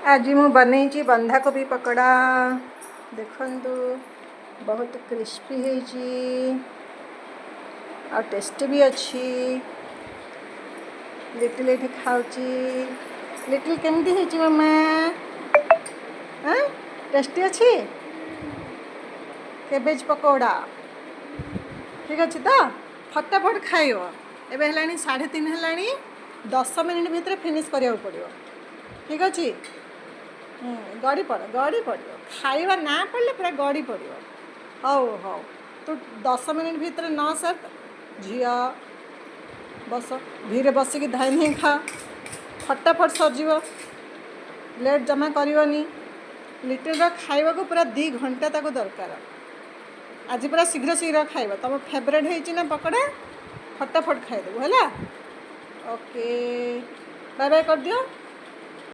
ଆଜି ମୁଁ ବନେଇଛି ବନ୍ଧାକୋବି ପକୋଡ଼ା। ଦେଖନ୍ତୁ, ବହୁତ କ୍ରିସ୍ପି ହେଇଛି ଆଉ ଟେଷ୍ଟି ବି ଅଛି। ଲିଟିଲ୍ ଏଇଠି ଖାଉଛି। ଲିଟିଲ୍, କେମିତି ହେଇଛି ମାମା? ଆଁ, ଟେଷ୍ଟି ଅଛି କେବେଜ ପକୋଡ଼ା? ଠିକ୍ ଅଛି ତ? ଫଟାଫଟ ଖାଇବ। ଏବେ ହେଲାଣି 3:30 ହେଲାଣି, 10 ମିନିଟ୍ ଭିତରେ ଫିନିଶ୍ କରିବାକୁ ପଡ଼ିବ। ଠିକ୍ ଅଛି? ଗଡ଼ି ପଡ଼, ଗଡ଼ି ପଡ଼ିବ। ଖାଇବା ନା ପଡ଼ିଲେ ପୁରା ଗଡ଼ି ପଡ଼ିବ। ହଉ ହଉ, ତୁ 10 ମିନିଟ୍ ଭିତରେ ନ ସାର୍। ଝିଅ, ବସ, ଧୀରେ ବସିକି ଧାଇଁ ଧାଇଁ ଖା। ଫଟାଫଟ ସରିଯିବ, ଲେଟ୍ ଜମା କରିବନି। ଲିଟିଲ୍ର ଖାଇବାକୁ ପୁରା 2 ଘଣ୍ଟା ତାକୁ ଦରକାର। ଆଜି ପୁରା ଶୀଘ୍ର ଶୀଘ୍ର ଖାଇବ। ତୁମ ଫେଭରେଟ୍ ହେଇଛି ନା ପକୋଡ଼ା, ଫଟାଫଟ ଖାଇଦେବୁ। ହେଲା? ଓକେ, ବାଏ ବାଏ କରିଦିଅ।